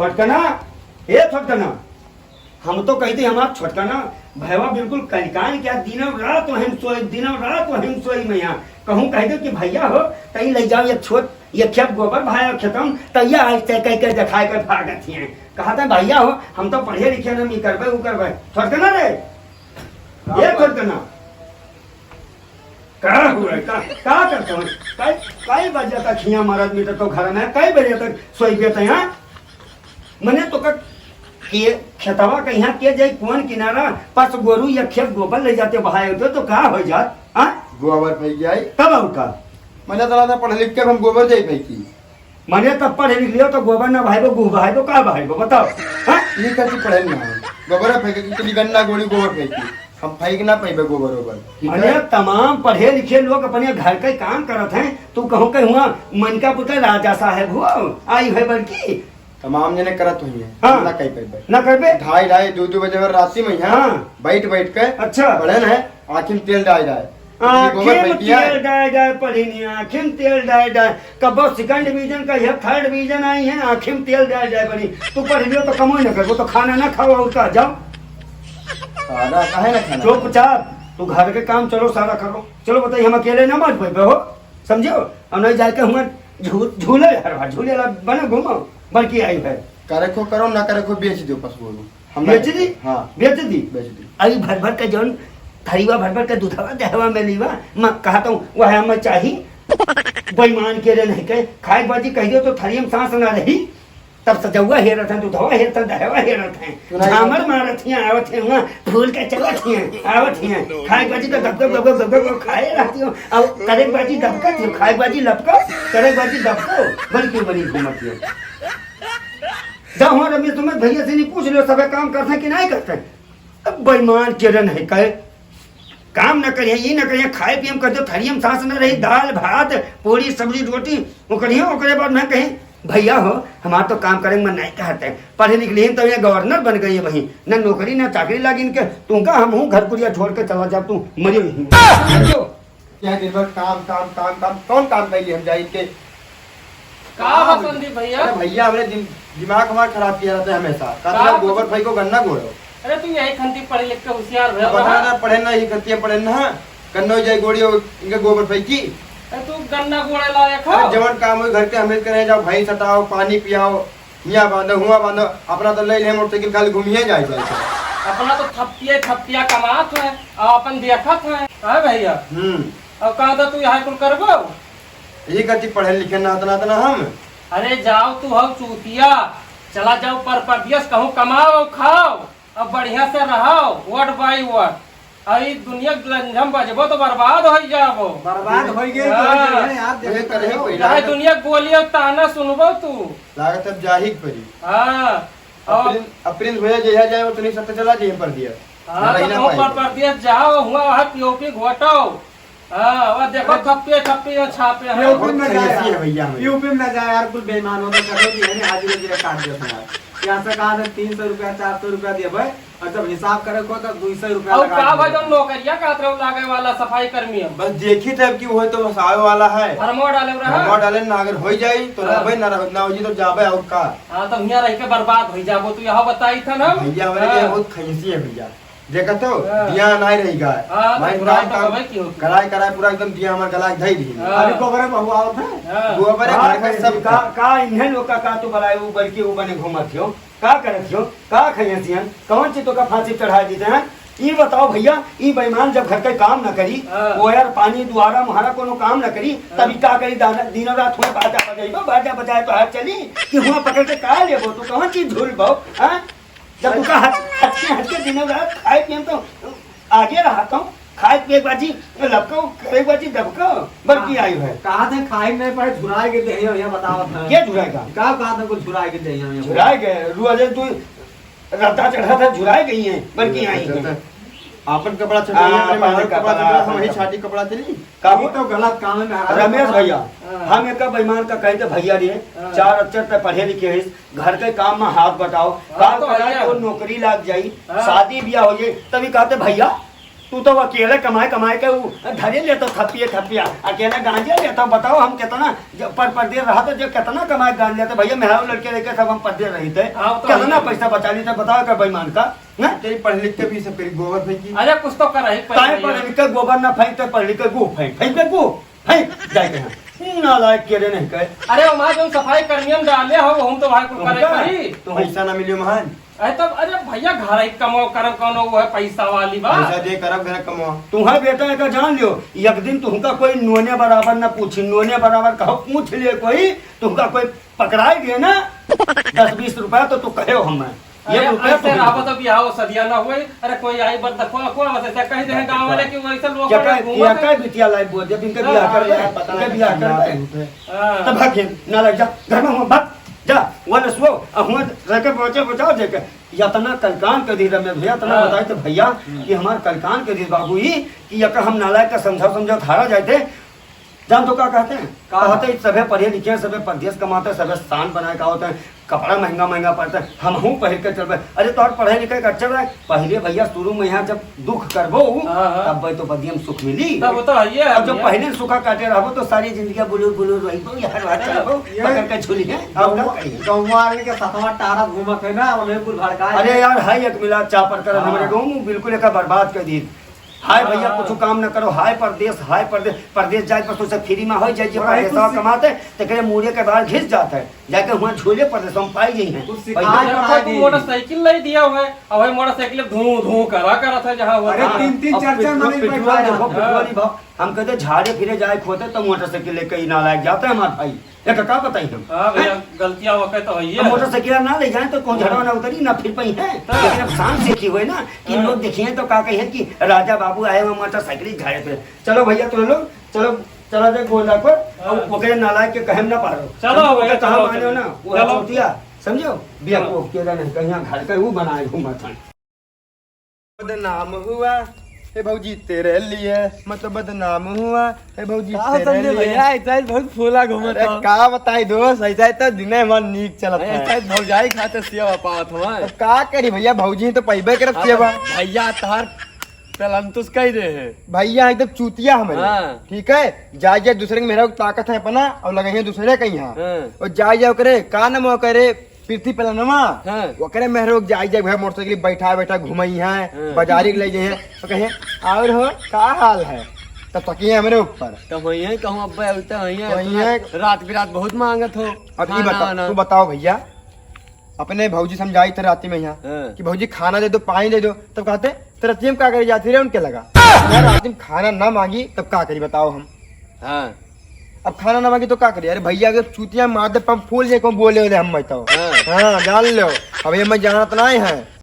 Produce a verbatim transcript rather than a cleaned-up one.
छोटकना, ए छोटकना, हम तो कही थे हमार छोटकना भयवा बिल्कुल कलिकान क्या, दिनों रात वहीं सोई, दिनों रात वहीं सोई। मैं यहाँ कहूँ कह दे कि भैया हो, तई ले जाओ ये छोट, ये खेत गोबर भाया खेतम, तैया आज तय कह के दिखाए के भागत ही हैं। कहा था भैया हो, हम तो पढ़े लिखे ना, मी करबे, उ करबे। छोटकना रे, ये छोटकना। का हुआ? का, का करत हो? कई, कई बजे तक हियाँ मरद मिटत हो घर में? कई बजे तक सोइबे तैं, हाँ? मने तो का, के खेतवा कहिया के जाई, कौन किनारा, पस गोरू या खेत गोबर ले जाते बहाए होते तो का हो जात, हाँ? गोबर फेंक जाई। तब और का? मने तो लगता पढ़ लिख के हम गोबर जाई फेंकी। मने तब पढ़े लिख लियो तो गोबर ना बहाइबो, गुह बहाइबो, का बहाइबो, बताओ? हाँ? ये कथी पढ़े ना हो? गोबर फेंके कि तनी गन्ना गोड़ी गोबर फेंकी। हम फेंक ना पइबे गोबर ओबर। ठीक मने है? तमाम पढ़े लिखे लोग अपने घर के काम करत हैं, तू कहूँ के हुआ मन का पुत्र राजा साहेब हो, आई है बड़की। तमाम जने करत हुई हैं, हाँ। ना कही पइबे। ना करबे? ढाई ढाई, दो दो बजे भर राती में यहाँ हाँ। बैठ बैठ के अच्छा। पढ़े न है, आँखी में तेल डाल डाल। आँखी में गोबर फेंकिया। तेल डाल डाल पढ़िनी, आँखी में तेल डाल डाल। कबो second division का, यह third division आई है, आँखी में तेल डाल डाल पढ़ी। तू पढ़ लियो तो कमो न करबो, तो खाना ना खाओ और का जाओ। खाना काहे ना खाना? चुपचाप, तू घर के काम चलो सारा करो। चलो बताइए, हम अकेले ना मर पाए हो, समझो? और नहीं जाके हुआ झू-, झूले हर बार, झूले ला बना घूमो, बड़की आई है। करे को करो, ना करे को बेच दो पशु को। हम ना बेच दी? हाँ। बेच दी? बेच दी। अरे भर भर के जौन थरीवा भर भर के दूधवा देहवा में लीवा, मैं कहता हूँ, वह हमें चाही। बेईमान के रे नहीं के, खाए बाजी कह दियो तो थरिया में सांस ना रही। तब सजौवा हेरत हैं, दूधवा हेरत हैं, दहेवा हेरत हैं। तू नहीं झामर खाती? मारत हियाँ, आवत हैं हुआँ, फूल के चलत हियाँ, आवत हियाँ। खाए बाजी तो दबके, दबके, दबके, दबके खाए रहती हो। अब करे बाजी दबकत हो, खाए बाजी लपको, करे बाजी दबको, बड़ी क्यों बड़ी घूमत हो। जाओ हुआँ रमेश, तुम्हें भैया से नहीं पूछ लो, सबे काम करते हैं कि नहीं करते हैं? अब बेईमान के रे नहीं कहे। काम न करिए, ई न करिए, खाए पिए में कहियो थरिया में सांस न रही, दाल भात, पूरी सब्जी रोटी, ओकरियो, ओकरे बाद में कहीं, "भैया हो, हमार तो काम करे में मन नहीं कहते, पढ़े लिख लिहिन तो ये गवर्नर बन गई है वहीं, न नौकरी न चाकरी लागी इनके, तुमका हम हूँ घर कुरिया छोड़ के चला जाब, तू मरियो यहीं।" समझो? यह दिन भर काम, काम, काम, काम, कौन काम कैली हम जाई इनके? का बा संदीप भैया? अरे भैया, हमरे दिन, दिमाग हमार खराब किया रहता है हमेशा। का का चला बा? गोबर फेंको, गन्ना गोड़ो। अरे तू यही खंती पढ़े लिख के होशियार भैया अब रहा। बता ना, पढ़े ना, यही खंती पढ़े ना, गन्ना हो जाए गोड़ी और इनके गोबर फेंकी। अरे तू गन्ना गोड़े लायक हो? अरे जवन काम हो घर के हमें करे, जाओ भैंस हटाओ, पानी पियाओ, हियाँ बांधो, हुआँ बांधो, अपना तो ले ले मोटरसाइकिल, खाली घूमिए जाए, जाए, जाए। अपना तो थप्पिया, थप्पिया कमात है, और अपन देखत है, हाँ भैया? हम्म। अब कहा था तू यहाँ कुल करबो? यही कहती पढ़े लिखे ना इतना, इतना हम। अरे जाओ तू हो चूतिया, चला जाओ पर परदेस कहूँ कमाओ, खाओ, अब बढ़िया से रहो, word by word। अरे दुनिया के लंझम बजबो तो बर्बाद हो जाबो। बर्बाद हो गई तो हाँ। हो गई है यार, देखे ये करे तो हो। पहला चाहे तो दुनिया के बोली और ताना सुनबो तू। लागत अब जाही के पड़ी। हाँ। अप्रैल, अप्रैल भैया जहिया जाए, उतनी सत्ता चला जाए परदेस। हाँ, ना तो रही ना कहूँ पाई। पर परदेस जाओ, हुआँ वहाँ पी ओ पी घोटो। हाँ, वह देखो अरे, थप्पे, थप्पे, वह छापे हैं। यूपी में बहुत जाए खैसी यार। है भैया हमें। यूपी में ना जाए यार, कुल बेईमान होते, कहे कि है ना, हाजिर, हाजिर काट दिया था यार। यहाँ से कहा था तीन सौ रुपया, चार सौ रुपया दिए भाई, और जब हिसाब करे को तो दो सौ रुपया और लगा का दिए। भाई, जो नौकरिया का तरफ लागे वाला सफाई कर्मी है। बस देखी थे अब कि वो तो बस आवे वाला है। फरमो डाले रहा। फरमो डाले ना, अगर हो जाई तो हाँ। रहबे, ना रह-, ना हो जी तो जाबे और का। हाँ, तो हियाँ रह के बर्बाद हो जाबो, तू यहाँ बताई था ना। भैया हमारे हाँ। लिए बहुत खैसी है भैया। देखत हो, हाँ। दिया नाहीं रही गाय। हाँ, तो भाई, बुराई काम, तो काम, हमें की होती। कराए, कराए, पूरा एकदम दिया हमार गला के धई दी। हाँ। अभी गोबरे में हुआ होत है? हाँ। गोबरे हाँ, घर का भाई, सब का, का। का इन्हें लोग का, का तू बलाए, वो बल्कि वो बने घूमत हो? का करत हो? का खइयसियन? कौन चीज तो का फांसी चढ़ा देते हैं? ई बताओ भैया, ई बेईमान जब घर के काम न करी, हाँ। कोयर, पानी, दुआरा, मुहारा कोनो काम न करी, हाँ। तब ई का करी? दाना, दिनों रात हुआ बाजा बजाइबो, बाजा बजाए तो हाथ चली कि हुआ पकड़ के का लेबो? तू कौन चीज झूलबो? हाँ? जब तुका हट, हटके, हटके दिनों रात खाए पिए में तो आगे रहत हूँ, खाए पिए बाजी लपको, करे बाजी दबको, बल्कि आई है। कहा थे खाए में पड़े झुराए के देहियो, ये बतावत है। के झुराए का? का कहा थे कुछ झुराए के देहियो, ये झुराए के, रुआ दे तू रद्दा चढ़ा था, झुराए गई है, बल्कि आई है। आपन कपड़ा छुटा, हाँ, अपने आपन मेहरारू कपड़ा कपड़ा, छुटा, आपन हम वही कपड़ा। छाटी कपड़ा चली। का ये हो? तो गलत काम है, मेहरारू रमेश कपड़ा। भैया, हाँ। हम एक बेईमान का कहे थे, "भैया रे, हाँ। चार अक्षर ते पढ़े लिखे है, घर के काम में हाथ बटाओ, हाँ, काल तो करा भैया। तो नौकरी लाग जाई, हाँ। शादी ब्याह हो जाई।" तभी कहते, "भैया, तू तो अकेले कमाए कमाए के उ धरे लेता थपिए थपिया, अकेले गांजे लेता। बताओ हम कितना ज-, पर परदेस रहत, जो कितना कमाए गांज लेते भैया। मेहरारू लड़के लेके सब हम परदेस रहिते, हाँ, वो तो कितना है। पैसा बचा लेते बताओ का बेईमान का, हैं? तेरी पढ़ लिख के भी सब तेरी गोबर फेंकी। अरे कुछ तो कर रही काहे पहले पढ़ लिख के गोबर ना फेंकते, पढ़ लिख के गू फेंक, फेंक के गू फेंक जाए के हैं। नालायक के रे नहीं कहे। अरे वहाँ जो सफाई कर्मियन डाले हो, हम तो भाई कुल करे उनका? करी। तो पैसा ना मिलियो महान। अरे तब, अरे भैया, घर ही कमाओ करब, कौनो वो है पैसा वाली बात। पैसा दे करब, घर कमाओ। तुम्हारे बेटा का जान लियो, एक दिन तुमका कोई नोने बराबर ना पूछी, नोने बराबर कहो पूछ ले कोई, तुमका कोई पकड़ाई दिए ना दस बीस रुपया तो तू कहे हो हमें, ये अरे रुपया ऐसे तो रहबो तो बियाह सदिया ना होई। अरे कोई आई बत देखो, को बस ऐसे कह दे गांव वाले कि वैसे लोग क्या का, घूमत क्या है। का बिटिया लाई बोल, जब इनका हाँ, बियाह कर हाँ, दे, यार, पता इनका नहीं बियाह कर क्या दे। है। हाँ। तब भाग गए, ना लग जा, घर में हो, भाग। जा, वो ले सुओ, आ हुआं रह के बचे बचाओ जेके। इतना कलकान के दी रमेश भैया, इतना हाँ। बताई तो भैया हम्म। कि हमार कलकान के दी बाबू ही कि यका हम नालायक का समझाओ समझाओ थारा जाते। जान तो का कहते हैं? का? कहते हैं, सभे पढ़े लिखे हैं, सभे परदेस कमाते हैं, सभे शान बनाए का होते हैं, कपड़ा महंगा महंगा पड़ता है, हम हूँ पहिर के चलबे। अरे तोहर पढ़े लिखे का अच्छा रहे, पहिले भैया शुरू में यहाँ जब दुख करबो, हाँ, हाँ। तब तो बदियम सुख मिली। तब तो है, अब जब भैया। पहिले सुखा काटे रहबो तो सारी जिंदगी बुलुर बुलुर रहिबो, यार बात हाँ, करबो, ये पकड़ के झूली है, अब का गौवा-, करिए? गौवा वाले के सतवा टारा घूमत है ना, उन्हें कुल भड़काए अरे हैं। यार, है एक मिला चापर कर हाँ। हमारे गाँव में बिल्कुल एक बर्बाद कर दी। हाय भैया, हाँ। कुछ काम न करो, हाय परदेस, हाय परदेस, परदेस जाए पर सोचे फ्री में हो जाए, जे भाई, परदेसवा कुछ कमाते, तेकरे मूड़े के बाहर घिस जाते, जाके हुआं झोले परदेस में पाई गई हैं। कुछ सिखा भाई, के अरे पढ़ा तू दी। मोटरसाइकिल नहीं दिया हुआ है, अब भाई मोटरसाइकिल धू धू करा करा था जहाँ हुआ अरे था। तीन तीन अब चार चार पिटुआ, महीने पिटुआ बैठा देखो, है। पिटुआ नहीं भाव, हम कहते झाड़े फिरे जाए खोते तो मोटरसाइकिल लेके ही ना लायक जाते हैं हमारे भाई। ये तो का बताई हम? हाँ भैया, हैं? गलतियाँ वक्त तो है ही अब है। मोटरसाइकिल ना ले जाए तो कौन हाँ। झड़वा ना उतरी, ना फिर पाई है। हाँ। लेकिन अब शान से की हुए ना कि हाँ। लोग देखिए तो का कहिए कि राजा बाबू आए हुए मोटरसाइकिल झाड़े पे। चलो भैया, तुम लोग चलो, चला जाए गोंदा पर, हाँ। अब ओकरे नालायक के कहे में ना पारो। चलो हम भैया, ओके कहा चलो, माने हो चलो। ना, वो चलो। चौथिया, समझो? बिया हाँ। को अकेला नहीं, कहीं घर का वो बनाए घूमत हैं। बदनाम हुआ हे भौजी तेरे लिए, मतलब बदनाम हुआ हे भौजी का हो तेरे संजय लिए। भैया, ऐसा ही बहुत फूला घूमत अरे हो। का बताई दोस्त, ऐसा ही तो दिने मन नीक चलत अरे है। ऐसा ही भौजाई खाते सेवा पावत हो। तो का करी भैया, भौजी तो पैबे करत हाँ, सेवा। तो भैया तोहर पेलंतुस कह दे है। भैया एकदम चूतिया हमारे। हाँ। ठीक है, जाए जाए दूसरे के मेहरा ताकत है अपना और लगे हैं दूसरे कहीं यहाँ। हाँ। और जाए जाए ओकरे का नाम ओकरे पृथ्वी पेलनवा, हाँ। ओकरे मेहरो के जाई जाई, वह मोटरसाइकिल बैठा बैठा घुमई है, हाँ। बाजारी के ले जाई है, तो कहे, "और हो, का हाल है?" तब तकिए हमरे ऊपर। तो होई है, कहूँ अब्बे अउते होई है, होई तू है। रात बिरात बहुत मांगत हो अब ई खाना बता, आना। तू बताओ भैया, अपने भौजी समझाई थे राती में यहाँ हाँ। कि भौजी खाना दे दो, पानी दे दो, तब कहते, "तो रतिया में का करे जाती रे उनके लगा?" यार, राती में खाना ना मांगी, तब का करी बताओ हम? हाँ। अब खाना ना मांगी तो का करी? अरे भैया, अगर चूतिया मार दे, पंप फूल जाए, कौन बोले वाले हम मैं तो। हाँ। हाँ, जान लो। अब ये मैं जानत नहीं है।